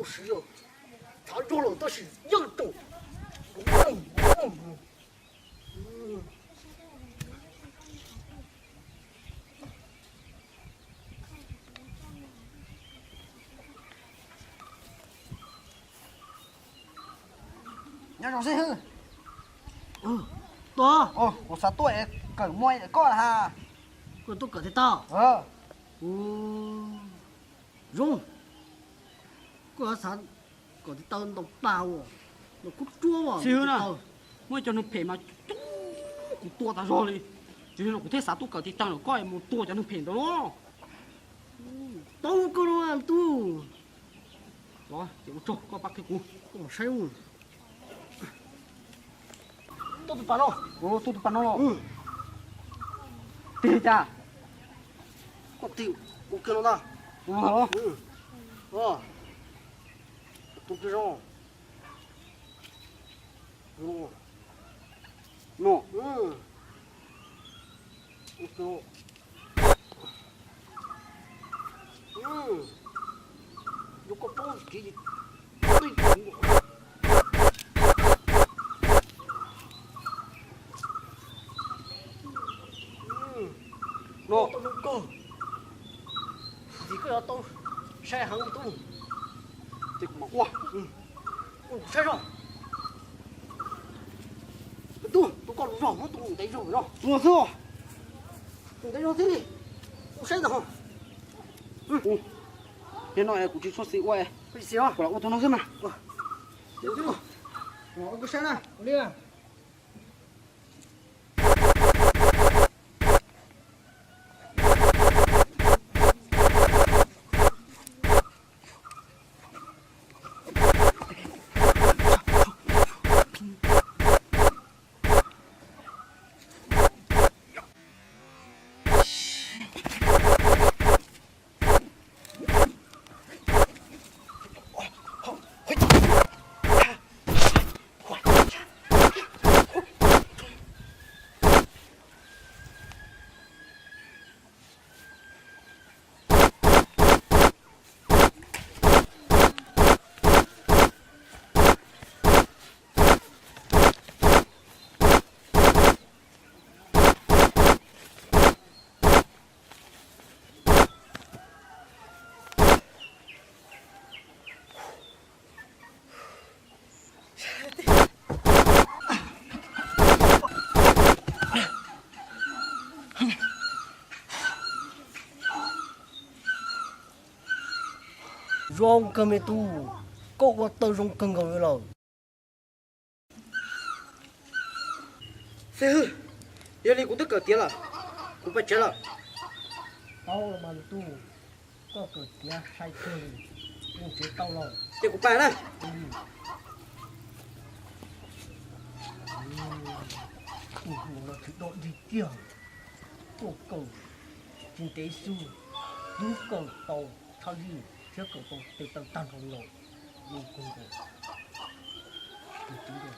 Siv zog txhav zog los tab sis yeej tau. Nyob zoo xib hwb. Tuaj. Kuv xav tuaj kawm muaj koj ha. Koj tuaj kawm tes taw? Zoo. Koj xav kawm tes taw ntaus pag os, ntaus kub ruab os. Xib hwb na, muaj cov neeg phem mas kuv tua tas zog li. Tsis li no kuv thiaj xav tuaj kawm tes taw lawm, koj mus tua cov neeg phem ntawd los. Tau koj no tub. Los ces ua tsaug koj pab qhia kuv. Koj mus saib. Tuaj tus pas no. Tuaj tus pas no los. Tig cas? Koj tig ua kiag no ntag. Tus no los. Tus kiag zoo. No. Yog koj paub kev, no tau zoo kawg. Ntxim koj yuav tau sai heev tub. Ces kuv mam ua. Ua kuv saib zog. Tub, tus koj lub zog muab tus ntev zog no. Tus no xwb. Tus ntev zog thiab li. Ua saib ntag. Nim no kuv tsis tshua xis ua, kuv lam ua tus no xwb mas. Ua koj saib na. Zoo kawg me tub, koj ua tau zoo kawg nkaus li lawm. Xib hwb, yog li kuv twb kawm tiav lawm, kuv pais tsev lawm. Paub los mas tub, koj kawm tiav sai kawg li, mus tsev tau lawm. Ces kuv pais na. Tus hluas no tsis dog dig kiag, tuaj kawm tsis ntev xwb, twb kawm tau tshaj lij thiab kawm tau tes taw tag nrho los. Tus tub no